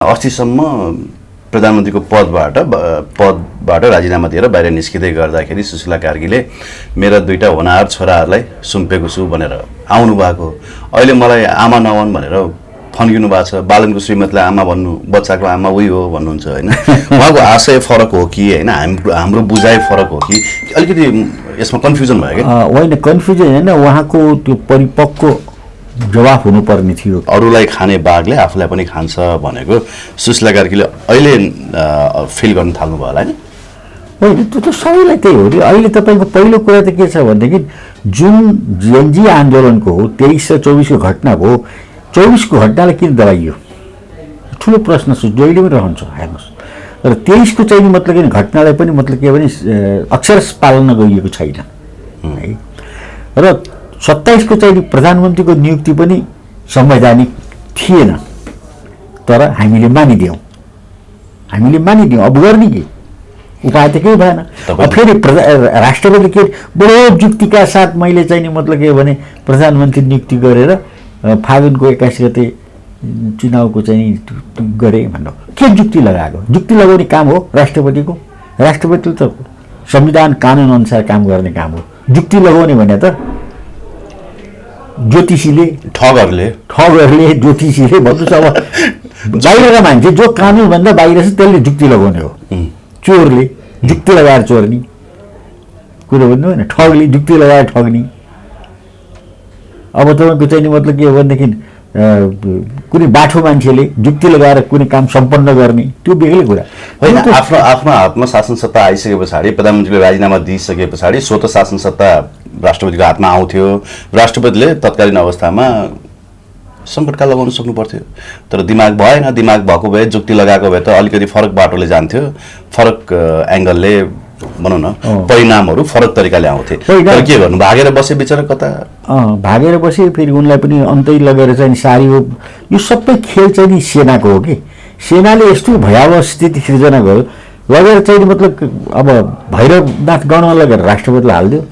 अस्तिसम्म प्रधानमन्त्रीको पदबाट राजीनामा दिएर बाहिर निस्किँदै गर्दाखेरि सुशीला कार्कीले मेरा दुईटा होनाहार छोराहरूलाई सुम्पेको छु भनेर आउनु भएको। अहिले मलाई आमा नभन् भनेर फन्किनु भएको छ। बालनको श्रीमतीलाई आमा भन्नु, बच्चाको आमा उही हो भन्नुहुन्छ होइन। उहाँको आशय फरक हो कि होइन, हाम्रो बुझाइ फरक हो कि अलिकति यसमा कन्फ्युजन भयो क्या? होइन, कन्फ्युजन होइन, उहाँको त्यो परिपक्व जवाफ हुनुपर्ने थियो। अरूलाई खाने बाघले आफूलाई पनि खान्छ भनेको सुशीला कार्कीले अहिले फिल गर्न थाल्नु भयो होला होइन? होइन, त्यो त सबैलाई त्यही हो नि। अहिले तपाईँको पहिलो कुरा त के छ भनेदेखि जुन जेएनजी आन्दोलनको हो 23 र 24 को घटना हो, 24 को घटनालाई किन दबाइयो? ठुलो प्रश्न छ, जहिले पनि रहन्छ। हेर्नुहोस्, र 23 को चाहिँ मतलब किन घटनालाई पनि मतलब के भने अक्षरश पालना गरिएको छैन है। र 27 को चाहिँ प्रधानमन्त्रीको नियुक्ति पनि संवैधानिक थिएन, तर हामीले मानिदियौँ। अब गर्ने के उपाय त केही भएन। फेरि राष्ट्रपति के बडो जुक्तिका साथ मैले चाहिँ नि मतलब के भने प्रधानमन्त्री नियुक्ति गरेर फागुनको 21 गते चुनावको चाहिँ गरे भन्नु के जुक्ति लगाएको? जुक्ति लगाउने काम हो राष्ट्रपतिको। राष्ट्रपतिले त संविधान कानुन अनुसार काम गर्ने काम हो। जुक्ति लगाउने भने त ज्योतिषीले, ठगहरूले ज्योतिषीले भन्नुहोस्। अब बाहिरका मान्छे जो कानुनभन्दा बाहिर छ त्यसले जुक्ति लगाउने हो। चोरले जुक्ति लगाएर चोर्ने कुरो भन्नु होइन, ठगले जुक्ति लगाएर ठग्ने। अब तपाईँको चाहिँ मतलब के हो भनेदेखि कुनै बाठो मान्छेले जुक्ति लगाएर कुनै काम सम्पन्न गर्ने, त्यो बेग्लै कुरा होइन। आफ्नो हातमा शासन सत्ता आइसके पछाडि, प्रधानमन्त्रीले राजीनामा दिइसके पछाडि स्वतः शासन सत्ता राष्ट्रपतिको हातमा आउँथ्यो। राष्ट्रपतिले तत्कालीन अवस्थामा सङ्कटकाल लगाउन सक्नु पर्थ्यो, तर दिमाग भएन। दिमाग भएको भए, जुक्ति लगाएको भए त अलिकति फरक बाटोले जान्थ्यो, फरक एङ्गलले भनौँ न परिणामहरू फरक तरिकाले आउँथे। तर के गर्नु, भागेर बसे बिचरा कता? भागेर बसे। फेरि उनलाई पनि अन्तै लगेर चाहिँ सारी हो। यो सबै खेल चाहिँ नि सेनाको हो कि सेनाले यस्तो भयावह स्थिति सृजना गर्यो, लगेर चाहिँ मतलब अब भैरवनाथ गढमा लगेर राष्ट्रपतिलाई हालिदियो,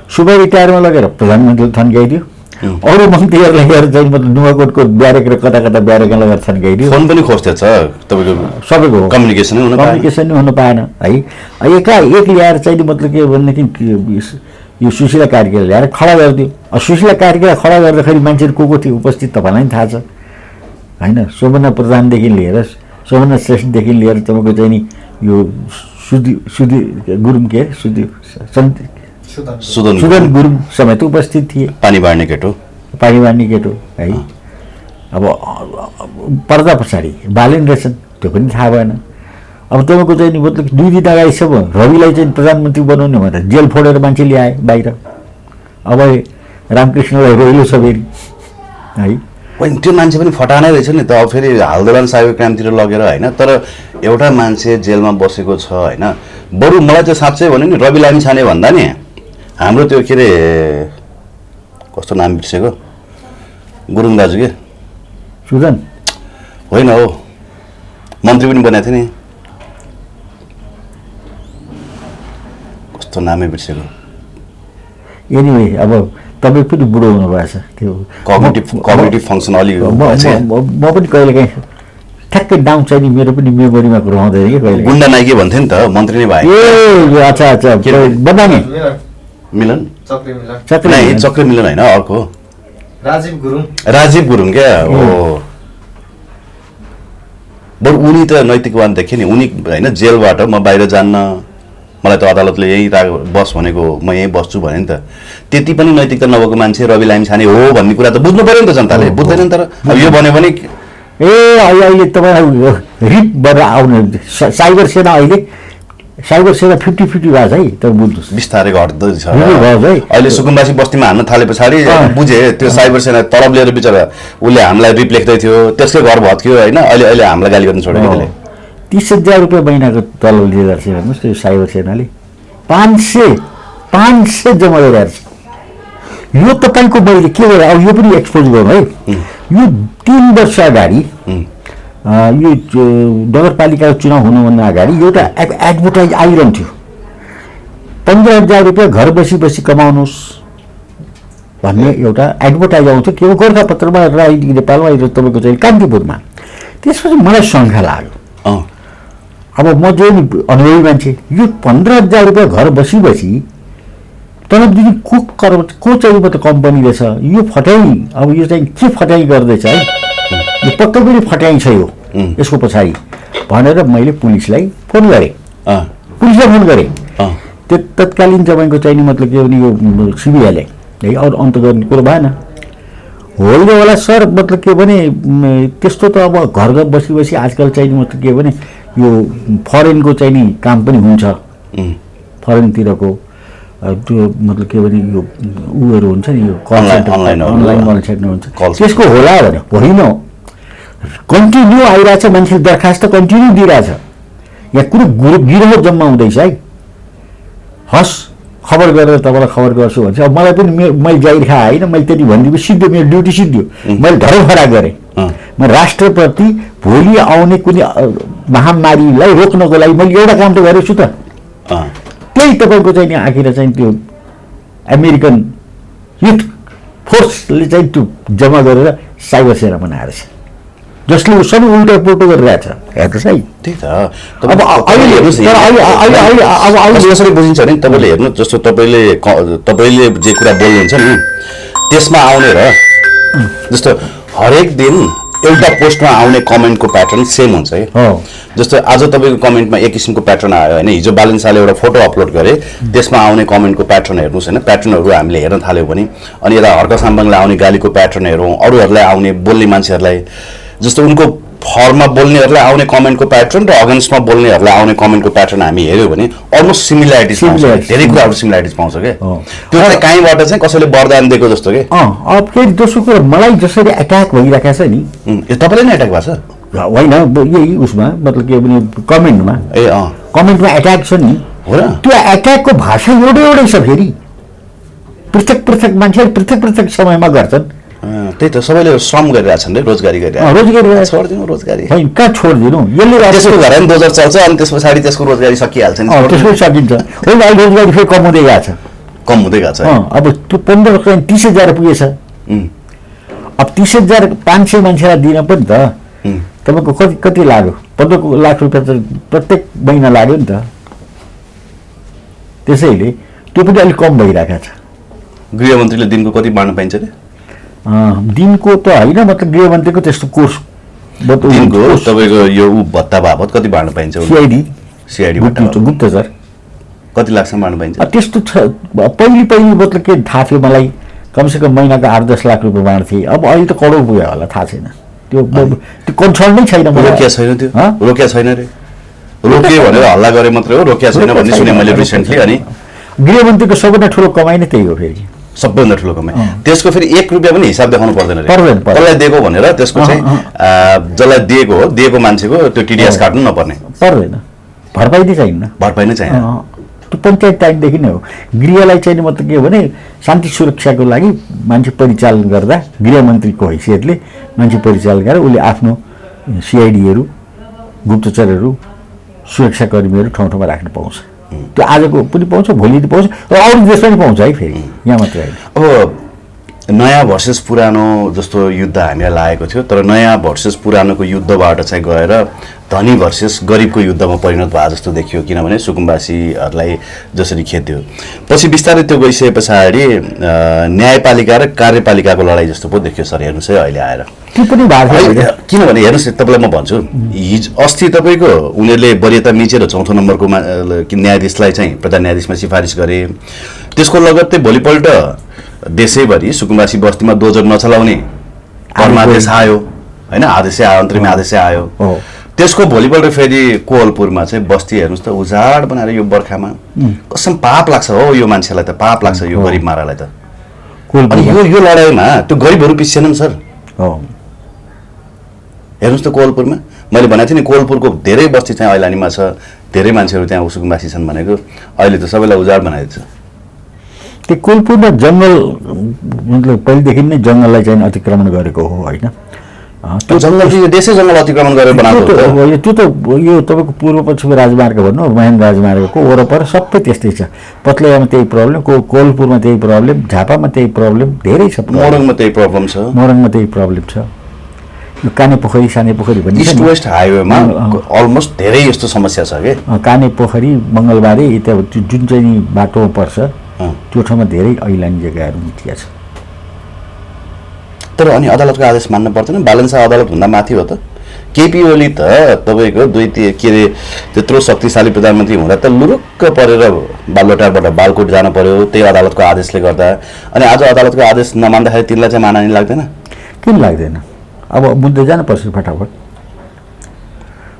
सुबह रिटायरमा लगेर प्रधानमन्त्रीले थन्काइदियो, अरू मन्त्रीहरूलाई गएर चाहिँ मतलब नुवाकोटको ब्यारेक र कता कता ब्यारेकमा लगेर थन्काइदियो। फोन पनि खोज्दैछ तपाईँको, सबैको कम्युनिकेसन हुन पाएन है। एकाएक ल्याएर चाहिँ मतलब के भनेदेखि यो सुशीला कार्कीलाई ल्याएर खडा गरिदियो। सुशीला कार्कीलाई खडा गर्दाखेरि मान्छेहरू को थियो उपस्थित तपाईँलाई थाहा छ होइन? शोभना प्रधानदेखि लिएर, शोभना श्रेष्ठदेखि लिएर तपाईँको चाहिँ नि यो सुधी गुरुङ के सुदन गुरुङ समेत उपस्थित थिए। पानी बाँड्ने केटो है। अब पर्दा पछाडि बालेन रहेछन्, त्यो पनि थाहा भएन। अब तपाईँको चाहिँ मतलब 2 दिन अगाडिसम्म रविलाई चाहिँ प्रधानमन्त्री बनाउने भनेर जेल फोडेर मान्छे ल्याए बाहिर। अब रामकृष्णलाई रोइलो छ फेरि है। त्यो मान्छे पनि फटानै रहेछ नि त। अब फेरि हालदेवान साइबर क्राइमतिर लगेर होइन, तर एउटा मान्छे जेलमा बसेको छ होइन। बरु मलाई चाहिँ साँच्चै भन्यो नि, रवि लामिछाने भन्दा नि हाम्रो त्यो के अरे कस्तो नाम बिर्सेको गुरुङ दाजु के सुदन होइन हो, मन्त्री पनि बनाएको थियो नि, कस्तो नामै बिर्सेको। एनिवे अब तपाईँ पनि बुढो हुनुभएको छ, त्यो कग्निटिभ फङ्सन अलि म पनि कहिलेकाहीँ ठ्याक्कै डाउन चाहिँ मेरो पनि मेमोरीमा रहँदैन कि कहिले। गुन्डा नाइके भन्थ्यो नि त, मन्त्री नै भयो। ए अच्छा बदामी मिलन चक्र मिलन होइन, अर्को राजीव गुरुङ क्या हो। बरु उनी त नैतिकवान देखेँ नि। उनी होइन जेलबाट म बाहिर जान्न, मलाई त अदालतले यहीँ बस भनेको, म यहीँ बस्छु भने नि त। त्यति पनि नैतिकता नभएको मान्छे रवि लामिछाने हो भन्ने कुरा त बुझ्नु पऱ्यो नि त, जनताले बुझ्दैन नि। तर अब यो भन्यो भने अहिले तपाईँलाई रिट भएर आउने साइबर सेना 50-50 भएको छ है। त बुझ्नुहोस् बिस्तारै घट्दैछ अहिले। सुकुम्बासी बस्तीमा हान्न थाले पछाडि बुझे त्यो साइबर सेना तलब लिएर बिचरा उसले हामीलाई रिप लेख्दै थियो, त्यसकै घर भत्क्यो होइन। अहिले हामीलाई गाली गर्न छोड्यो त्यसले। 30,000 रुपियाँ महिनाको तलब लिएर छ हेर्नुहोस् त्यो साइबर सेनाले। 500 जम्मा गरेर छ। यो तपाईँको मैले के गरेँ, अब यो पनि एक्सपोज गरौँ है। यो 3 वर्ष अगाडि यो नगरपालिकाको चुनाव हुनुभन्दा अगाडि एउटा एडभर्टाइज आइरहन्थ्यो, 15,000 रुपियाँ घर बसी कमाउनुहोस् भन्ने एउटा एडभर्टाइज आउँथ्यो। के हो गोर्खापत्रमा, राजनीतिक नेपालमा, तपाईँको चाहिँ कान्तिपुरमा। त्यसपछि मलाई शङ्का लाग्यो। अँ अब म चाहिँ नि अनुभवी मान्छे, यो 15,000 रुपियाँ घर बसी तलब दिने को चाहिँ म त कम्पनी रहेछ, यो फट्याइ, अब यो चाहिँ के फट्याइ गर्दैछ है, यो पक्कै पनि फट्याइ छ यो यसको पछाडि भनेर मैले पुलिसलाई फोन गरेँ। पुलिसलाई फोन गरेँ। त्यो तत्कालीन तपाईँको चाहिँ नि मतलब के भने यो सिबिआईलाई है, अरू अन्त गर्ने कुरो भएन। होइन होला सर, मतलब के भने त्यस्तो त अब घर बसी आजकल चाहिँ नि मतलब के भने यो फरेनको चाहिँ नि काम पनि हुन्छ, फरेनतिरको त्यो मतलब के भने यो उयोहरू हुन्छ नि, यो call centre online call centre हुन्छ, त्यसको होला भने होइन। कन्टिन्यू आइरहेछ, मान्छेले दरखास्त कन्टिन्यू दिइरहेछ, यहाँ कुरो गिरो जम्मा हुँदैछ है। हस्, खबर गरेर तपाईँलाई खबर गर्छु भन्छ। अब मलाई पनि मैले जाहिर खाएँ होइन, मैले त्यति भनिदिएको सिद्धो, मेरो ड्युटी सिद्धियो। मैले धरोहरा गरेँ। म राष्ट्रप्रति भोलि आउने कुनै महामारीलाई रोक्नको लागि मैले एउटा काम त गरेको छु त। त्यही तपाईँको चाहिँ नि आखिर चाहिँ त्यो अमेरिकन युथ फोर्सले चाहिँ त्यो जम्मा गरेर साइबर सेना बनाएर छ, जसले सबै उल्टा पुल्टो गरिरहेछ। हेर्नुहोस् है, त्यही त। अब अहिले हेर्नुहोस् कसरी बुझिन्छ नि, तपाईँले हेर्नु, जस्तो तपाईँले जे कुरा बोल्नुहुन्छ नि त्यसमा आउने र जस्तो हरेक दिन एउटा पोस्टमा आउने कमेन्टको प्याटर्न सेम हुन्छ है। जस्तो आज तपाईँको कमेन्टमा एक किसिमको प्याटर्न आयो होइन, हिजो बालन शाहले एउटा फोटो अपलोड गरे, त्यसमा आउने कमेन्टको प्याटर्न हेर्नुहोस् होइन, प्याटर्नहरू हामीले हेर्न थाल्यौँ भने, अनि यता हर्क साम्बाङलाई आउने गालीको प्याटर्न हेरौँ, अरूहरूलाई आउने बोल्ने मान्छेहरूलाई, जस्तो उनको फर्ममा बोल्नेहरूलाई आउने कमेन्टको प्याटर्न र अगेन्स्टमा बोल्नेहरूलाई आउने कमेन्टको प्याटर्न हामी हेऱ्यौँ भने अलमोस्ट सिमिल्यारिटिज पाउँछ, धेरै कुराहरू सिमिल्यारिटिज पाउँछ क्या। त्यो चाहिँ कहीँबाट चाहिँ कसैले वरदान दिएको जस्तो कि। अब फेरि दोस्रो कुरा, मलाई जसरी एट्याक भइरहेको छ नि, तपाईँले नै एट्याक भएको छ होइन, यही उसमा मतलब के भने कमेन्टमा, कमेन्टमा एट्याक छ नि, त्यो एट्याकको भाषा एउटै छ। फेरि पृथक मान्छेहरू पृथक समयमा गर्छन्। त्यही त, सबैले श्रम गरिरहेछन् रे, रोजगारी गरिरहेछ। छोडिदिनु रोजगारी, होइन कहाँ छोडिदिनु, यसले त्यसको घर पनि 2000 चल्छ, अनि त्यस पछाडि त्यसको रोजगारी सकिहाल्छ नि, त्यसको सकिन्छ। होइन अहिले रोजगारी फेरि कम हुँदै गएको छ, अब त्यो 15 30,000 पुगेछ। अब 30,500 मान्छेलाई दिन पनि त तपाईँको कति लाग्यो, 15 लाख रुपियाँ त प्रत्येक महिना लाग्यो नि त। त्यसैले त्यो पनि अलिक कम भइरहेको छ। गृहमन्त्रीले दिनको कति बाँड्न पाइन्छ अरे? दिनको त होइन, मतलब गृहमन्त्रीको त्यस्तो कोर्स दिनको तपाईँको यो भत्ता बाबत कति बाँड्न पाइन्छ? सिआइडी गुप्तचर कति लाखसम्म बाँड्न पाइन्छ? त्यस्तो छ। पहिले मतलब के थाहा थियो मलाई, कमसेकम महिनाको 8-10 लाख रुपियाँ बाँड्थे। अब अहिले त करोड पुग्यो होला, थाहा छैन। त्यो कन्सर्न नै छैन। रोकिया छैन, त्यो रोकिया छैन रे, रोकियो भनेर हल्ला गरे मात्रै हो, रोकिया छैन भन्ने सुने मैले रिसेन्टली। अनि गृहमन्त्रीको सबभन्दा ठुलो कमाइ नै त्यही हो। फेरि सबभन्दा ठुलो कमाइ, त्यसको फेरि 1 रुपियाँ पनि हिसाब देखाउनु पर्दैन रे, कसलाई दिएको भनेर। त्यसको चाहिँ जसलाई दिएको मान्छेको त्यो टिडिएस काट्नु नपर्ने, पर्दैन, भरपाई नै चाहिन्न। भरपाई नै चाहिन्न, त्यो पञ्चायत टाइमदेखि नै हो। गृहलाई चाहिँ मतलब के भने शान्ति सुरक्षाको लागि मान्छे परिचालन गर्दा गृहमन्त्रीको हैसियतले मान्छे परिचालन गरेर उसले आफ्नो सिआइडीहरू, गुप्तचरहरू, सुरक्षाकर्मीहरू ठाउँ राख्न पाउँछ। त्यो आजको पनि पाउँछ, भोलि पनि पाउँछ, र अरू देशमा पनि पाउँछ है। फेरि यहाँ मात्रै होइन। अब नयाँ भर्सेस पुरानो जस्तो युद्ध हामीलाई लागेको थियो, तर नयाँ भर्सेस पुरानोको युद्धबाट चाहिँ गएर धनी भर्सेस गरिबको युद्धमा परिणत भयो जस्तो देखियो। किनभने सुकुम्बासीहरूलाई जसरी खेद्यो, पछि बिस्तारै त्यो गइसके पछाडि न्यायपालिका र कार्यपालिकाको लडाइँ जस्तो पो देखियो सर। हेर्नुहोस् है अहिले आएर त्यो पनि किनभने हेर्नुहोस्, तपाईँलाई म भन्छु, अस्ति तपाईँको उनीहरूले वरियता मिचेर 4औं नम्बरको न्यायाधीशलाई चाहिँ प्रधान न्यायाधीशमा सिफारिस गरे। त्यसको लगत्तै भोलिपल्ट देशैभरि सुकुम्बासी बस्तीमा दोजर नचलाउने परमादेश आयो होइन, आदेश आयो, अन्तरिम आदेश आयो। त्यसको भोलिपल्ट फेरि कोहलपुरमा चाहिँ बस्ती हेर्नुहोस् त उजाड बनाएर यो बर्खामा, कसम पाप लाग्छ हो यो मान्छेलाई त, पाप लाग्छ यो गरिब मारालाई त। अनि यो लडाइँमा त्यो गरिबहरू पिछेनन् सर। हेर्नुहोस् त कोहलपुरमा, मैले भनेको थिएँ नि कोहलपुरको धेरै बस्ती चाहिँ ऐलानीमा छ, धेरै मान्छेहरू त्यहाँ सुकुम्बासी छन् भनेको, अहिले त सबैलाई उजाड बनाइदिएको छ। त्यो कोहलपुरमा जङ्गल मतलब पहिलेदेखि नै जङ्गललाई चाहिँ अतिक्रमण गरेको हो होइन। त्यो जङ्गल चाहिँ देशै जङ्गल अतिक्रमण गरेर बनाएको हो। त्यो त यो तपाईँको पूर्व पश्चिम राजमार्ग भन्नु, महेन्द्र राजमार्गको वरपर सबै त्यस्तै छ। पत्लैयामा त्यही प्रब्लम, कोहलपुरमा त्यही प्रब्लम, झापामा त्यही प्रब्लम, धेरै छ। मोरङमा त्यही प्रब्लम छ, मोरङमा त्यही प्रब्लम छ। यो काने पोखरी साने पोखरी भन्ने इस्ट वेस्ट हाइवेमा अलमोस्ट धेरै यस्तो समस्या छ के काने पोखरी मङ्गलबारे यता जुन चाहिँ नि बाटोमा पर्छ त्यो ठाउँमा धेरै ऐलानी जग्गाहरू मिटिया छ। तर अनि अदालतको आदेश मान्न पर्दैन? बालनशाह अदालत भन्दा माथि हो त। केपी ओली त तपाईँको के अरे त्यत्रो शक्तिशाली प्रधानमन्त्री हुँदा त लुरुक्क परेर बालुवाटारबाट बालकोट जानु पर्यो त्यही अदालतको आदेशले गर्दा। अनि आज अदालतको आदेश नमान्दाखेरि तिनलाई चाहिँ मानहानि लाग्दैन? किन लाग्दैन? अब मुद्दा जानुपर्छ फटाफट,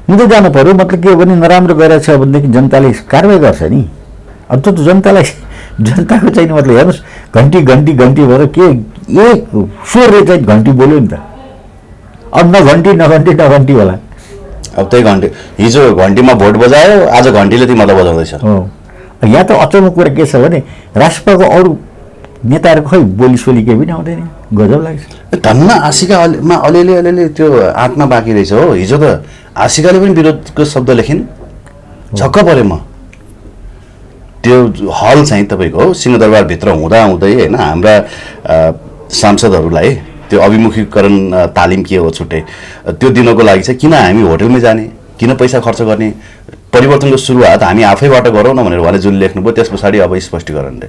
मुद्दा जानु पर्यो। मतलब के हो भने नराम्रो गरिरहेछ भनेदेखि जनताले कारवाही गर्छ नि। अब त्यो जनतालाई जनताको चाहिँ मतलब हेर्नुहोस् घन्टी घन्टी घन्टी भएर के एक स्वरले चाहिँ घन्टी बोल्यो नि त। अब न घन्टी न घन्टी न घन्टी होला। अब त्यही घन्टी हिजो घन्टीमा भोट बजायो, आज घन्टीले तिमीलाई त बजाउँदैछ। हो, यहाँ त अचम्म कुरा के छ भने राष्ट्रको अरू नेताहरूको खै बोली सोली केही पनि आउँदैन, गजब लाग्छ। धन्न आशिकामा अलिअलि त्यो आत्मा बाँकी रहेछ हो। हिजो त आशिकाले पनि विरोधको शब्द लेखिन्, छक्क परेँ म। त्यो हल चाहिँ तपाईँको सिंहदरबारभित्र हुँदाहुँदै होइन हाम्रा सांसदहरूलाई त्यो अभिमुखीकरण तालिम के हो छुट्टै त्यो दिनको लागि चाहिँ किन हामी होटलमै जाने, किन पैसा खर्च गर्ने, परिवर्तनको सुरुवात हामी आफैबाट गरौँ न भनेर उहाँले जुन लेख्नुभयो त्यस पछाडि अब स्पष्टीकरण दे।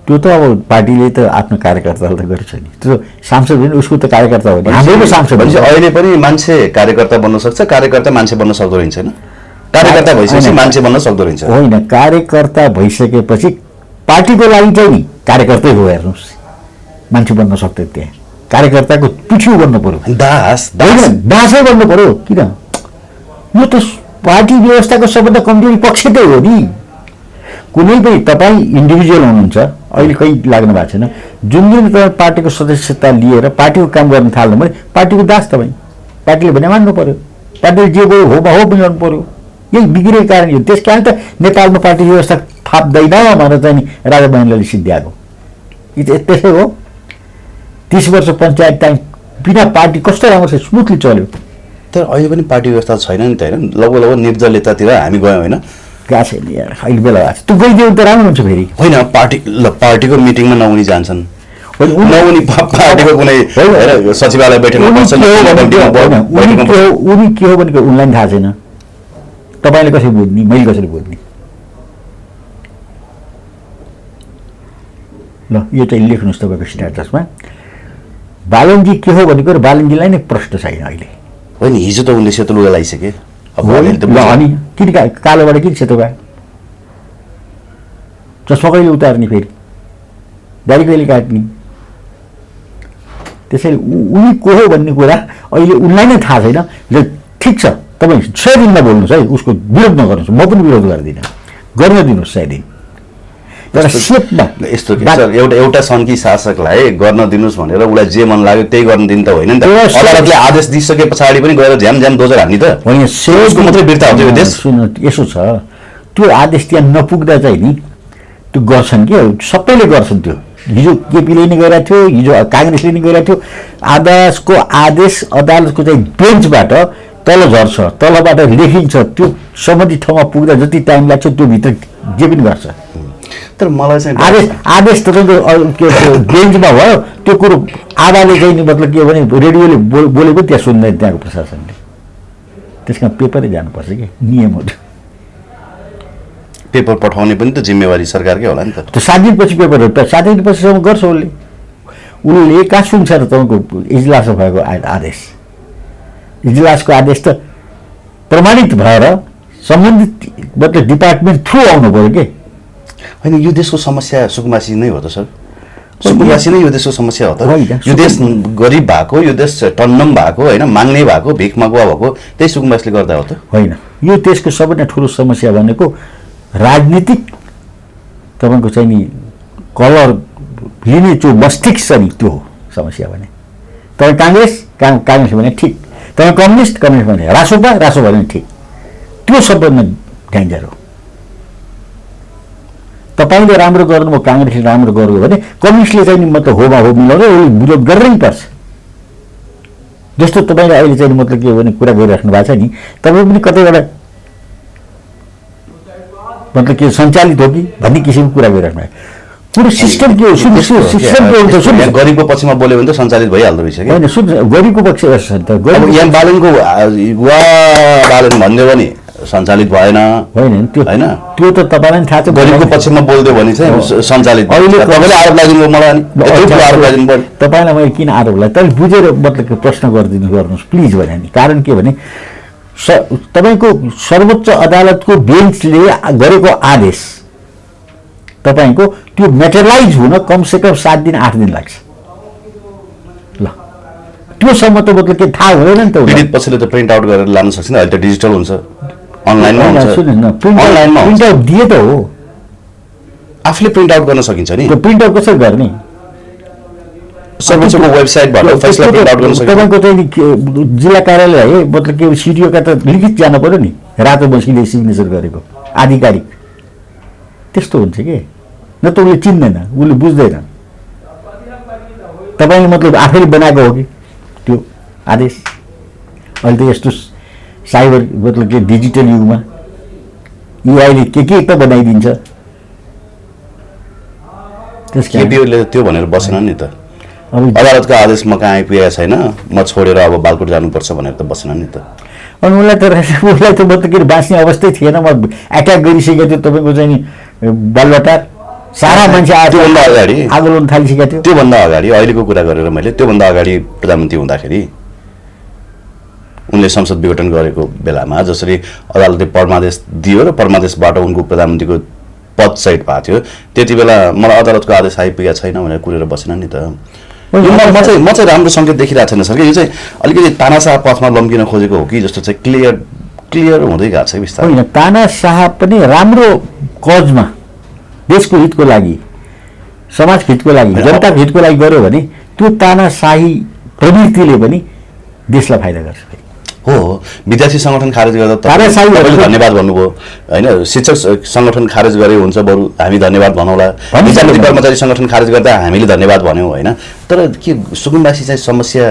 त्यो त अब पार्टीले त आफ्नो कार्यकर्तालाई त गर्छ नि। त्यो सांसद पनि उसको त कार्यकर्ता हो नि, हाम्रो सांसद भनेपछि अहिले पनि मान्छे कार्यकर्ता बन्न सक्छ, कार्यकर्ता मान्छे बन्न सक्दो रहेछ होइन? कार्यकर्ता भइसकेपछि मान्छे बन्न सक्दो रहेछ होइन? कार्यकर्ता भइसकेपछि पार्टीको लागि चाहिँ नि कार्यकर्तै हो। हेर्नुहोस् मान्छे बन्न सक्दैन, त्यहाँ कार्यकर्ताको पिठ्यू बन्नु पर्यो, दासै बन्नु पर्यो। किन? यो त पार्टी व्यवस्थाको सबभन्दा कमजोरी पक्ष त हो नि। कुनै पनि तपाईँ इन्डिभिजुअल हुनुहुन्छ, अहिले कहीँ लाग्नु भएको छैन, जुन दिन तपाईँ पार्टीको सदस्यता लिएर पार्टीको काम गर्न थाल्नु भने पार्टीको दास तपाईँ, पार्टीले भने मान्नु पर्यो, पार्टीले जे गयो हो मिलाउनु पर्यो। यही बिग्रेको कारण हो। त्यस कारण त नेपालमा पार्टी व्यवस्था थाप्दैन भनेर चाहिँ नि राजा बहिनीले सिद्ध्याएको त्यसै हो। 30 वर्ष पञ्चायत टाइम बिना पार्टी कस्तो राम्रो छ, स्मुथली चल्यो। तर अहिले पनि पार्टी व्यवस्था छैन नि त होइन? लगभग निर्दलीयतातिर हामी गयौँ होइन? गएको छैन यार, अहिले बेला भएको छ। तँ गइदियो त राम्रो हुन्छ फेरि। होइन पार्टीको मिटिङमा नहुने जान्छन्, नहुने पार्टीको कुनै सचिवालय बैठकमा बस्छन्। उनी के हो भनेको उनलाई थाहा छैन। तपाईँले कसरी बुझ्ने, मैले कसरी बुझ्ने? ल यो चाहिँ लेख्नुहोस् तपाईँको स्ट्याटसमा। बालनजी के हो भनेको बालनजीलाई नै प्रश्न छैन अहिले। होइन हिजो त उनले सेतो लुगा लगाइसके। ल अनि किन कालोबाट किन सेतो भयो? चस्मा कहिले उतार्ने, फेरि दारी कहिले काट्ने? त्यसैले उनी को हो भन्ने कुरा अहिले उनलाई नै थाहा छैन। र ठिक छ, तपाईँ 100 दिनमा बोल्नुहोस् है, उसको विरोध नगर्नुहोस्, म पनि विरोध गर्दिनँ, गर्न दिनुहोस् 100 दिन। तर सेपमा यस्तो के सर, एउटा सङ्घीय शासकलाई गर्न दिनुहोस् भनेर उसलाई जे मन लाग्यो त्यही गर्न दिनु त होइन नि त। अदालतले आदेश दिइसके पछाडि पनि गएर झ्याम दोजर हान्ने त होइन? सेपको मात्रै बिर्ता हुन्छ यो देश। सुन, यसो छ, त्यो आदेश त्यहाँ नपुग्दा चाहिँ नि त्यो गर्छन् के, सबैले गर्छन्। त्यो हिजो केपीले नै गरिरहेको थियो, हिजो काङ्ग्रेसले नै गरिरहेको थियो। आदेशको आदेश अदालतको चाहिँ बेन्चबाट तल झर्छ, तलबाट लेखिन्छ, त्यो सम्बन्धित ठाउँमा पुग्दा जति टाइम लाग्छ त्यो भित्र जे पनि गर्छ। तर मलाई चाहिँ आदेश तपाईँको बेन्चमा भयो, त्यो कुरो आधाले चाहिँ नि मतलब के हो भने रेडियोले बोलेको त्यहाँ सुन्दैन त्यहाँको प्रशासनले। त्यस कारण पेपरै जानुपर्छ कि नियम हो। पेपर पठाउने पनि त जिम्मेवारी सरकारकै होला नि त। त्यो 7 दिनपछि पेपर हो, 7 दिनपछिसम्म गर्छ उसले कहाँ सुन्छ र तपाईँको इजलासमा भएको आदेश? इजलासको आदेश त प्रमाणित भएर सम्बन्धित मतलब डिपार्टमेन्ट थ्रु आउनु पऱ्यो के। होइन यो देशको समस्या सुकुम्बासी नै हो त सर? सुकुम्बासी नै यो देशको समस्या हो त? यो देश गरिब भएको, यो देश टन्नम भएको होइन, माग्ने भएको, भिख मागुवा भएको त्यही सुकुम्बासीले गर्दा हो त? होइन, यो देशको सबैभन्दा ठुलो समस्या भनेको राजनीतिक तपाईँको चाहिँ नि कलर लिने जो मस्तिष्क छ नि त्यो हो समस्या भने। तपाईँ काङ्ग्रेस भने ठिक, तपाईँ कम्युनिस्ट भने, रासोपा भने ठिक, त्यो सबभन्दा डेन्जर हो। तपाईँले राम्रो गर्नुभयो, काङ्ग्रेसले राम्रो गर्यो भने कम्युनिस्टले चाहिँ नि मतलब होमा हो मिलाउँदै उसले विरोध गर्नै पर्छ। जस्तो तपाईँले अहिले चाहिँ मतलब के हो भने कुरा गरिराख्नु भएको छ नि, तपाईँ पनि कतैबाट मतलब के सञ्चालित हो कि भन्ने किसिमको कुरा गरिराख्नु भएको। पुरो सिस्टम के हो सिस्टम के हुन्छ सुन्नु गरिबको पक्षमा बोल्यो भने त सञ्चालित भइहाल्दो रहेछ कि होइन सुन्नु गरिबको पक्ष त अब यहाँ बालनको वा बालन भन्यो भने सञ्चालित भएन होइन त्यो होइन त्यो त तपाईँलाई पनि थाहा छ गरिबको पक्षमा बोल्दियो भने चाहिँ सञ्चालित अहिले तपाईँले आरोप लगाइदिनु मलाई अनि आरोप लगाइदिनु पर्यो तपाईँलाई मैले किन आरोप लाग्यो तपाईँ बुझेर मतलब प्रश्न गर्नुहोस् प्लिज भने नि कारण के भने तपाईँको सर्वोच्च अदालतको बेन्चले गरेको आदेश तपाईँको त्यो मेटेरियलाइज हुन कमसेकम 7 दिन 8 दिन लाग्छ ल त्योसम्म त मतलब के थाहा हुँदैन नि त पीडित पछिले त प्रिन्ट आउट गरेर लान सक्छ नि अहिले त डिजिटल हुन्छ अनलाइनमा हुन्छ प्रिन्ट अनलाइनमा हुन्छ आउट दिए त हो आफूले प्रिन्ट आउट गर्न सकिन्छ नि त्यो प्रिन्ट आउट कसरी गर्ने सर्वोच्चको वेबसाइटबाट फैसला प्रिन्ट आउट गर्न सकिन्छ तपाईँको चाहिँ जिल्ला कार्यालय है मतलब के सिडिओका त लिखित जानु पर्यो नि रातो बसीले सिग्नेचर गरेको आधिकारिक त्यस्तो हुन्छ के न त उसले चिन्दैन उसले बुझ्दैन तपाईँले मतलब आफैले बनाएको हो कि त्यो आदेश अहिले त यस्तो साइबर मतलब के डिजिटल युगमा एआईले के त बनाइदिन्छ त्यस कारण केपीओले त्यो भनेर बसेन नि त अब अदालतको आदेश म कहाँ आइपुगेको छैन म छोडेर अब बालकोट जानुपर्छ भनेर त बसेन नि त अनि उसलाई त मतलब के बाँच्ने अवस्थै थिएन म एट्याक गरिसकेको थियो तपाईँको चाहिँ नि बालुवाटार सारा मान्छे त्योभन्दा अगाडि आगो लाउन थालिसकेको थियो त्योभन्दा अगाडि अहिलेको कुरा गरेर मैले त्योभन्दा अगाडि प्रधानमन्त्री हुँदाखेरि उनले संसद विघटन गरेको बेलामा जसरी अदालतले परमादेश दियो र परमादेशबाट उनको प्रधानमन्त्रीको पद सहित भएको थियो त्यति बेला मलाई अदालतको आदेश आइपुगेको छैन भनेर कुरेर बसेन नि त म चाहिँ राम्रो सङ्केत देखिरहेको छैन सर कि यो चाहिँ अलिकति तानाशाह पथमा लम्किन खोजेको हो कि जस्तो चाहिँ क्लियर हुँदै गएको छ बिस्तारै होइन तानाशाह पनि राम्रो कजमा देशको हितको लागि समाज हितको लागि जनताको हितको लागि गर्यो भने त्यो तानाशाही प्रवृत्तिले पनि देशलाई फाइदा गर्छ हो विद्यार्थी सङ्गठन खारेज गर्दा तानाशाही तपाईँले धन्यवाद भन्नुभयो होइन शिक्षक सङ्गठन खारेज गरे हुन्छ बरु हामी धन्यवाद भनौँला विद्यार्थी कर्मचारी सङ्गठन खारेज गर्दा हामीले धन्यवाद भन्यौँ होइन तर के सुकुम्बासी चाहिँ समस्या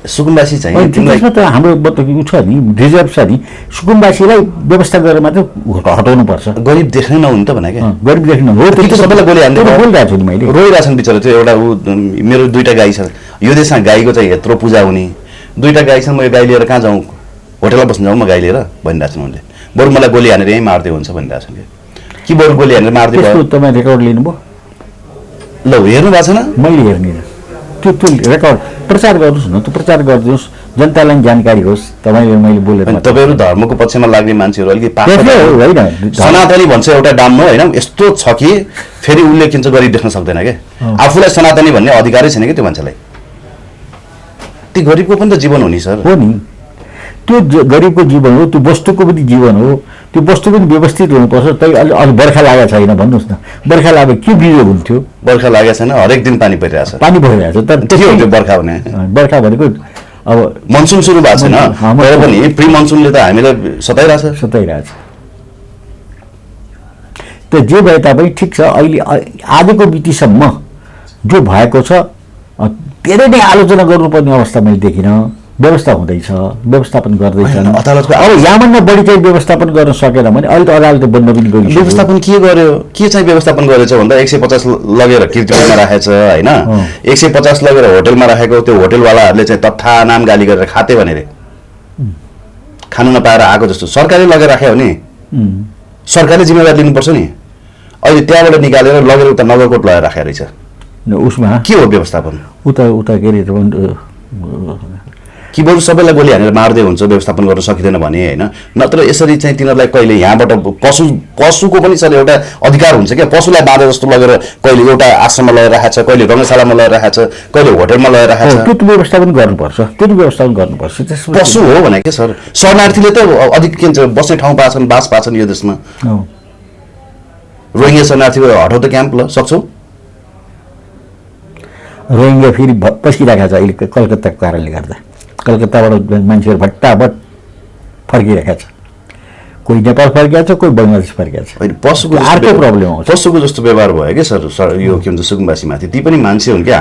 सुकुम्बासी चाहिँ त्यसमा त हाम्रो उ छ नि रिजर्भ छ नि सुकुम्बासीलाई व्यवस्था गरेर मात्रै हटाउनु पर्छ गरिब देख्नै नहुनु त भने क्या गरिब देख्नु हो त्यो सबैलाई बोलिहाल्नु बोलिरहेको छु नि मैले रोइरहेछन् बिचरा त्यो एउटा मेरो 2टा गाई छ यो देशमा गाईको चाहिँ यत्रो पूजा हुने 2टा गाई छन् म यो गाई लिएर कहाँ जाउँ होटेलमा बस्नु जाउँ म गाई लिएर भनिरहेको छन् उनले बरु मलाई गोली हानेर यहीँ मार्दै हुन्छ भनिरहेको छन् कि बरु गोली हानेर मार्दै भयो तपाईँ रेकर्ड लिनुभयो ल हेर्नु भएको छैन मैले हेर्दिनँ त्यो रेकर्ड प्रचार गर्नुहोस् न त्यो प्रचार गरिदिनुहोस् जनतालाई जानकारी होस् तपाईँले मैले बोलेर तपाईँहरू धर्मको पक्षमा लाग्ने मान्छेहरू अलिकति होइन सनातनी भन्छ एउटा डाममा होइन यस्तो छ कि फेरि उल्लेखिन्छ गरिब देख्न सक्दैन क्या आफूलाई सनातनी भन्ने अधिकारै छैन कि त्यो मान्छेलाई ती गरिबको पनि त जीवन हो नि सर हो नि त्यो गरिबको जीवन हो त्यो वस्तुको पनि जीवन हो त्यो वस्तु पनि व्यवस्थित हुनुपर्छ तै अलि बर्खा लागेको छैन भन्नुहोस् न बर्खा लागे के बिजो हुन्थ्यो बर्खा लागेको छैन हरेक दिन पानी परिरहेछ पानी परिरहेको छ तर के हो त्यो बर्खा भने बर्खा भनेको अब मनसुन सुरु भएको छैन तर पनि प्री मनसुनले त हामीलाई सताइरहेछ त जे भए तापनि ठिक छ अहिले आजको मितिसम्म जो भएको छ धेरै नै आलोचना गर्नुपर्ने अवस्था मैले देखिनँ व्यवस्था हुँदैछ व्यवस्थापन गर्दैछन् अदालतको अब यहाँभन्दा बढी चाहिँ व्यवस्थापन गर्न सकेन भने अहिले त अदालतले बन्द पनि गरिसक्यो व्यवस्थापन के गर्यो के चाहिँ व्यवस्थापन गरेछ भन्दा 150 लगेर कीर्तिपुरमा राखेछ होइन 150 लगेर होटेलमा राखेको त्यो होटेलवालाहरूले चाहिँ तत्था नाम गाली गरेर खाते भनेर खानु नपाएर आएको जस्तो सरकारले लगेर राख्यो भने सरकारले जिम्मेवारी लिनुपर्छ नि अहिले त्यहाँबाट निकालेर लगेर उता नगरकोट लगाएर राखेको रहेछ उसमा के हो व्यवस्थापन उता के अरे कि बरु सबैलाई गोली हानेर मार्दै हुन्छ व्यवस्थापन गर्न सकिँदैन भने होइन नत्र यसरी चाहिँ तिनीहरूलाई कहिले यहाँबाट पशुको पनि सर एउटा अधिकार हुन्छ क्या पशुलाई बाँधे जस्तो लगेर कहिले एउटा आश्रममा लगेर राखेको छ कहिले रङ्गशालामा लगेर राखेको छ कहिले होटेलमा लगेर राखेको छ त्यो व्यवस्थापन गर्नुपर्छ त्यो व्यवस्थापन गर्नुपर्छ पशु हो भने के सर शरणार्थीले त अधिक के भन्छ बस्ने ठाउँ पाछन् बास पाछन् यो देशमा रोहिङ्गा शरणार्थीको हटाउ त क्याम्प ल सक्छौ रोहिङ्गा फेरि पस्किरहेको छ अहिले कलकत्ताको कारणले गर्दा कलकत्ताबाट मान्छेहरू भट्टाभट फर्किरहेका छ कोही नेपाल फर्किया छ कोही बङ्गलादेश फर्किया छ होइन पशुको अर्को प्रब्लम आउँछ पशुको जस्तो व्यवहार भयो क्या सर यो के भन्छ सुकुम्बासीमाथि ती पनि मान्छे हुन् क्या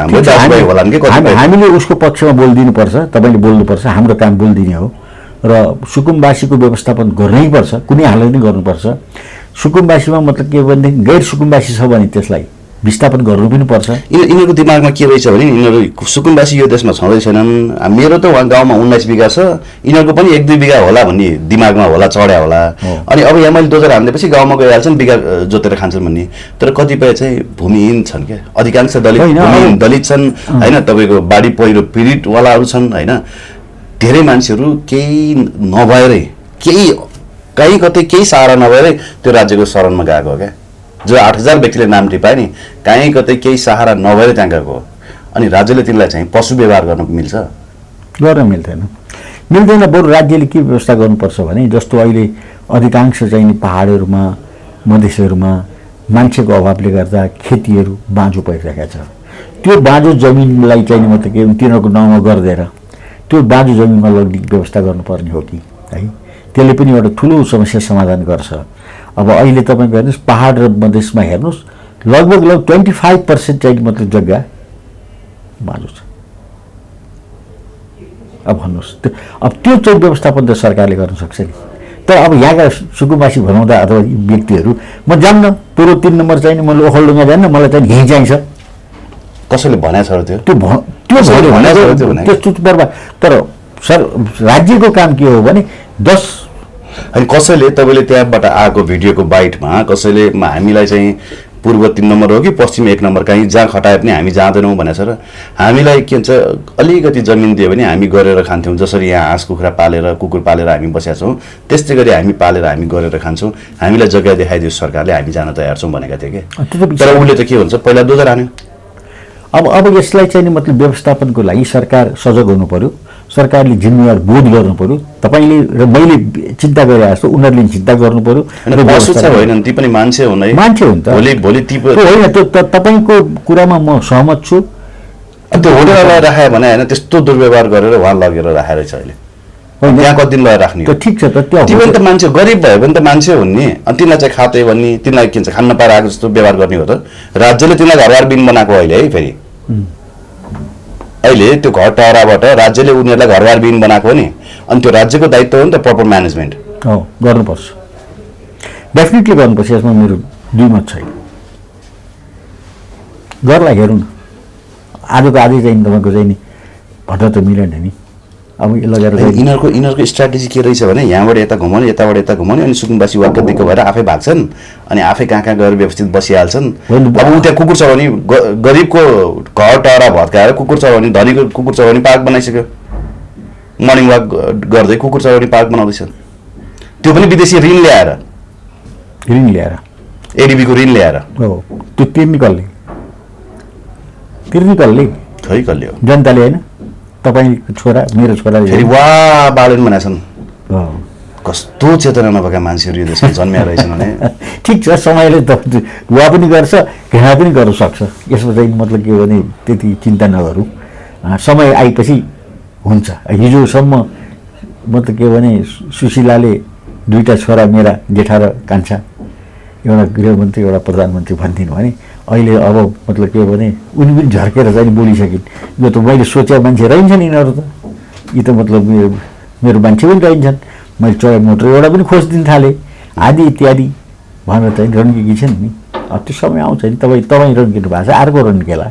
हामीले उसको पक्षमा बोलिदिनुपर्छ तपाईँले बोल्नुपर्छ हाम्रो काम बोलिदिने हो र सुकुम्बासीको व्यवस्थापन गर्नैपर्छ कुनै हालतमा गर्नुपर्छ सुकुम्बासीमा मतलब के भनेदेखि गैर सुकुम्बासी छ भने त्यसलाई विस्थापन गर्नु पनि पर्छ। यिनीहरूको दिमागमा के रहेछ भने यिनीहरू सुकुम्बासी यो देशमा छँदै छैनन्, मेरो त उहाँ गाउँमा 19 बिघा छ, यिनीहरूको पनि 1-2 बिघा होला भन्ने दिमागमा होला, चढ्या होला। अनि अब यहाँ मैले दोचर हान्देपछि गाउँमा गइहाल्छन्, बिघा जोतेर खान्छन् भन्ने। तर कतिपय चाहिँ भूमिहीन छन् क्या, अधिकांश दलित छन् होइन, तपाईँको बाढी पहिरो पीडितवालाहरू छन् होइन। धेरै मान्छेहरू केही नभएरै, कहीँ कतै केही सहारा नभएरै त्यो राज्यको शरणमा गएको हो क्या। जो 8,000 व्यक्तिले नाम टिपाए नि, कहीँ कतै केही सहारा नभएर त्यहाँ गएको हो। अनि राज्यले तिनलाई चाहिँ पशु व्यवहार गर्न मिल्छ? गर्न मिल्दैन। बरु राज्यले के व्यवस्था गर्नुपर्छ भने जस्तो अहिले अधिकांश चाहिँ पहाडहरूमा, मधेसहरूमा मान्छेको अभावले गर्दा खेतीहरू बाँझो परिरहेका छ। त्यो बाँझो जमिनलाई चाहिँ मतलब के तिनीहरूको नाउँमा गरिदिएर त्यो बाँझो जमिनमा लग्ने व्यवस्था गर्नुपर्ने हो कि है। त्यसले पनि एउटा ठुलो समस्या समाधान गर्छ। अब अहिले तपाईँको हेर्नुहोस् पहाड र मधेसमा हेर्नुहोस् लगभग 25% चाहिँ मतलब जग्गा बाँझो छ। अब भन्नुहोस् अब त्यो चाहिँ व्यवस्थापन त सरकारले गर्न सक्छ नि। तर अब यहाँका सुकुम्बासी भनाउँदा अथवा व्यक्तिहरू म जान्न, तोरो 3 नम्बर चाहिने, म ओखलडुङ्गा जान्न, मलाई चाहिँ यहीँ चाहिन्छ। कसैले भनेको छ त्यो चुप बर्बाद। तर सर राज्यको काम के हो भने 10 अनि कसैले तपाईँले त्यहाँबाट आएको भिडियोको बाइटमा कसैले हामीलाई चाहिँ पूर्व 3 नम्बर हो कि पश्चिम 1 नम्बर कहीँ जहाँ खटाए पनि हामी जाँदैनौँ भनेको छ र हामीलाई के भन्छ अलिकति जमिन दियो भने हामी गरेर खान्थ्यौँ। जसरी यहाँ हाँस कुखुरा पालेर कुकुर पालेर हामी बसेका छौँ त्यस्तै गरी हामी पालेर हामी गरेर खान्छौँ, हामीलाई जग्गा देखाइदियो सरकारले, हामी जान तयार छौँ भनेका थिए कि। तर उसले त के भन्छ पहिला दोधर हान्यो। अब यसलाई चाहिँ मतलब व्यवस्थापनको लागि सरकार सजग हुनु पर्यो, सरकारले जिम्मेवार बोध गर्नु पर्यो। तपाईँले र मैले चिन्ता गरिरहेको छु, उनीहरूले चिन्ता गर्नु पर्यो। होइन ती पनि मान्छे हुन् है, मान्छे हुन् त, भोलि ती होइन त्यो तपाईँको कुरामा म सहमत छु। त्यो होटेललाई राखायो भने होइन त्यस्तो दुर्व्यवहार गरेर उहाँ लगेर राखेर छ अहिले त्यहाँ कति दिन लगाएर राख्ने? ठिक छ त, त्यो पनि त मान्छे गरिब भयो भने त मान्छे हुन् नि। अनि तिनीलाई चाहिँ खाते भन्ने, तिनीलाई के भन्छ खान नपाएर आएको जस्तो व्यवहार गर्ने हो त। राज्यले तिनीलाई घरबार बिन बनाएको अहिले है, फेरि अहिले त्यो घर टहराबाट राज्यले उनीहरूलाई घरबार बिन बनाएको हो नि। अनि त्यो राज्यको दायित्व हो नि त प्रपर म्यानेजमेन्ट। गर्नुपर्छ, डेफिनेटली गर्नुपर्छ। यसमा मेरो दुई मत छैन। गर्ला हेरौँ न, आजको आजै चाहिँ तपाईँको चाहिँ नि भट्ट त मिलेन नि। अब लगेर यिनीहरूको स्ट्राटेजी के रहेछ भने यहाँबाट यता घुमाउने, यताबाट यता घुमाउने, अनि सुकुम्बासी वाक्क दिक्क भएर आफै भाग्छन् अनि आफै कहाँ गएर व्यवस्थित बसिहाल्छन्। अब ऊ त्यहाँ कुकुर छ भने गरिबको घर टहरा भत्काएर कुकुर छ भने, धनीको कुकुर छ भने पार्क बनाइसक्यो, मर्निङ वाक गर्दै कुकुर छ भने पार्क बनाउँदैछ। त्यो पनि विदेशी ऋण ल्याएर एडिबीको ऋण ल्याएर त्यो तिर्ने कसले खै कसले हो? जनताले होइन, तपाईँको छोरा मेरो छोराले फेरि वा बालन भनेका छन्। कस्तो चेतना नभएका मान्छेहरू यो देशमा जन्मिया रहेछन् भने। ठिक छ, समयले त वा पनि गर्छ, घृणा पनि गर्न सक्छ। यसमा चाहिँ मतलब के भने त्यति चिन्ता नगरौँ, समय आएपछि हुन्छ। हिजोसम्म मतलब के भने सुशीलाले 2टा छोरा मेरा जेठा र कान्छा, एउटा गृहमन्त्री एउटा प्रधानमन्त्री भन्थिन् भने अहिले अब मतलब के भने उनी पनि झर्केर चाहिँ बोलिसकिन्। यो त मैले सोचे मान्छे रहन्छन् यिनीहरू त, यी त मतलब मेरो मान्छे पनि रहन्छन्, मैले चोया मोटर एउटा पनि खोजिदिन थालेँ आदि इत्यादि भनेर चाहिँ रणनीति छन् नि। अब त्यो समय आउँछ नि, तपाईँ रणकिनु भएको छ, अर्को रणकेला।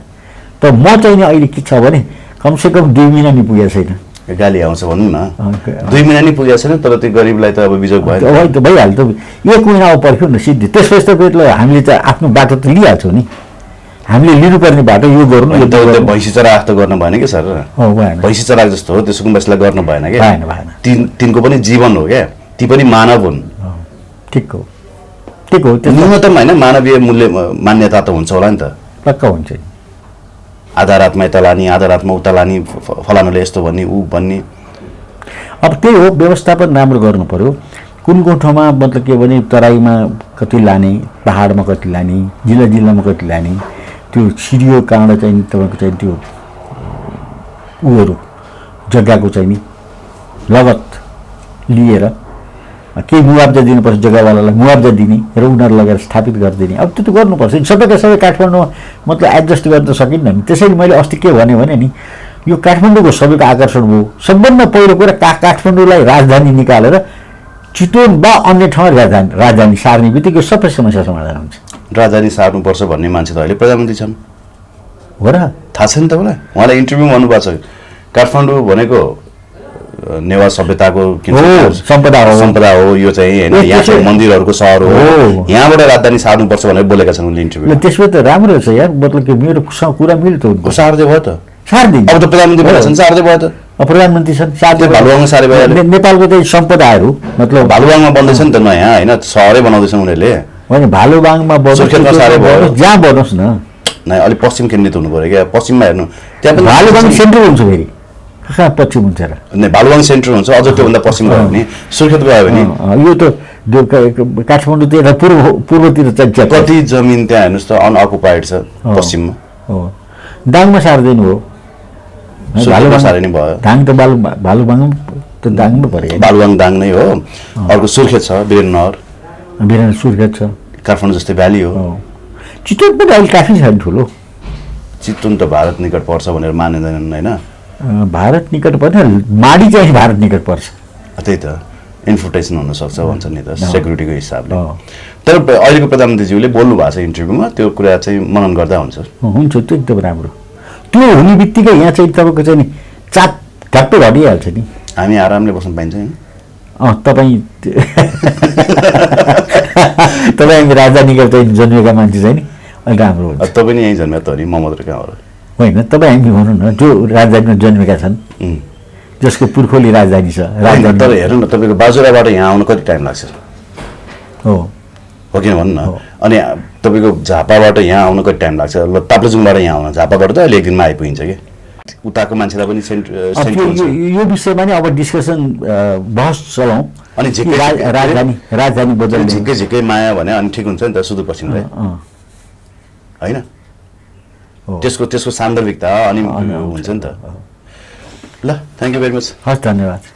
तर म चाहिँ नि अहिले के छ भने कमसेकम 2 महिना नि पुगेको छैन। गाली आउँछ भनौँ न, 2 महिना नि पुगेको छैन। तर त्यो गरिबलाई त अब बिजोग भयो, त भइहाल्यो त। 1 महिना अब पर्ख्यो न सिद्धि। त्यसपछि त हामीले त आफ्नो बाटो त लिइहाल्छौँ नि, हामीले लिनुपर्ने बाटो यो गर्नु। भैँसी चराख त गर्नु भएन कि सर, भैँसी चराख जस्तो हो त्यो सुकुम्बासीलाई गर्नु भएन कि। तिनको पनि जीवन हो क्या, ती पनि मानव हुन्। ठिक हो न्यूनतम होइन, मानवीय मूल्य मान्यता त हुन्छ होला नि त। पक्का हुन्छ। आधा रातमा यता लाने, आधा रातमा उता लाने, फलानुले यस्तो भन्ने ऊ भन्ने। अब त्यही हो, व्यवस्थापन राम्रो गर्नु पर्यो। कुन ठाउँमा मतलब के भने तराईमा कति लाने, पहाडमा कति लाने, जिल्लामा कति लाने, त्यो सिडिओ कहाँबाट चाहिँ तपाईँको चाहिँ त्यो उहरू जग्गाको चाहिँ नि लगत लिएर केही मुआवजा दिनुपर्छ, जग्गावालालाई मुआवजा दिने र उनीहरू लगेर स्थापित गरिदिने। अब त्यो त गर्नुपर्छ। सबैका सबै काठमाडौँमा मतलब एडजस्ट गर्न त सकिन्न नि। त्यसैले मैले अस्ति के भने नि, यो काठमाडौँको सबैको आकर्षण हो। सबभन्दा पहिलो कुरा काठमाडौँलाई राजधानी निकालेर चितवन वा अन्य ठाउँमा राजधानी सार्ने बित्तिकै सबै समस्या समाधान हुन्छ। राजधानी सार्नुपर्छ भन्ने मान्छे त अहिले प्रधानमन्त्री छन् हो र थाहा छ नि तपाईँलाई उहाँलाई इन्टरभ्यू भन्नुभएको छ काठमाडौँ भनेको नेवार सभ्यताको सम्पदा हो यो चाहिँ होइन यहाँको मन्दिरहरूको सहर हो यहाँबाट राजधानी सार्नुपर्छ भनेर बोलेका छन् उनले इन्टरभ्यू त्यसमा त राम्रो छ यार मतलब कि मेरो कुरा मिल्यो त सार्दै भयो त सार्दिन्छ अब त प्रधानमन्त्री भएका छन् सार्दै भयो त प्रधानमन्त्री छन् सार्दै भालुवाङमा सारे भयो नेपालको चाहिँ सम्पदाहरू मतलब भालुवाङमा बन्दैछ नि त नयाँ होइन सहरै बनाउँदैछन् उनीहरूले होइन भालुवाङमा सुर्खेतमा सारे भयो जहाँ बनाओस् न अलिक पश्चिम केन्द्रित हुनु पऱ्यो क्या पश्चिममा हेर्नु त्यहाँ पनि भालुवाङ सेन्टर हुन्छ फेरि कहाँ पश्चिम हुन्छ र भालुवाङ सेन्टर हुन्छ अझ त्योभन्दा पश्चिम गयो भने सुर्खेत गयो भने यो त काठमाडौँ त पूर्वतिर चाहिँ कति जमिन त्यहाँ हेर्नुहोस् त अनअकुपाइड छ पश्चिममा हो दाङमा सार्दैन हो सुर्खेतमा सारे नै भयो दाङ त भालुवाङ त दाङमै पऱ्यो भालुवाङ दाङ नै हो अर्को सुर्खेत छ वीरेन्द्रनगर सुर्खेत छ काठमाडौँ जस्तै भ्याली हो चितवन पनि अहिले काफी छ नि ठुलो चितवन त भारत निकट पर्छ भनेर मानिँदैनन् होइन भारत निकट पर्छ माडी चाहिँ भारत निकट पर्छ त्यही त इन्फोटेसन हुनसक्छ भन्छ नि त सेक्युरिटीको हिसाबले तर अहिलेको प्रधानमन्त्रीज्यूले बोल्नु भएको छ इन्टरभ्यूमा त्यो कुरा चाहिँ मनन गर्दा हुन्छ त्यो एकदम राम्रो त्यो हुने बित्तिकै यहाँ चाहिँ तपाईँको चाहिँ नि चाप झट्टै घटिहाल्छ नि हामी आरामले बस्न पाइन्छ नि तपाईँ राजधानीका चाहिँ जन्मेका मान्छे चाहिँ नि अलिक राम्रो हुन्छ तपाईँ नि यहीँ जन्मेको त हो नि म मात्र कहाँ हो होइन तपाईँ हामी भनौँ न जो राजधानीमा जन्मेका छन् जसको पुर्खौली राजधानी छ राजधानी तर हेर्नु न तपाईँको बाजुराबाट यहाँ आउनु कति टाइम लाग्छ हो किन भन्नु न अनि तपाईँको झापाबाट यहाँ आउनु कति टाइम लाग्छ ल ताप्लेजुङबाट यहाँ आउनु झापाबाट त अहिले एक दिनमा आइपुगिन्छ कि उताको मान्छेलाई पनि यो विषयमा नि अब डिस्कसन बहस चलाउँ अनि राजधानी बदल्ने झिक्कै झिक्कै माया भने अनि ठिक हुन्छ नि त सुदूरपश्चिमलाई होइन त्यसको सान्दर्भिकता अनि हुन्छ नि त ल थ्याङ्क यू भेरी मच हस् धन्यवाद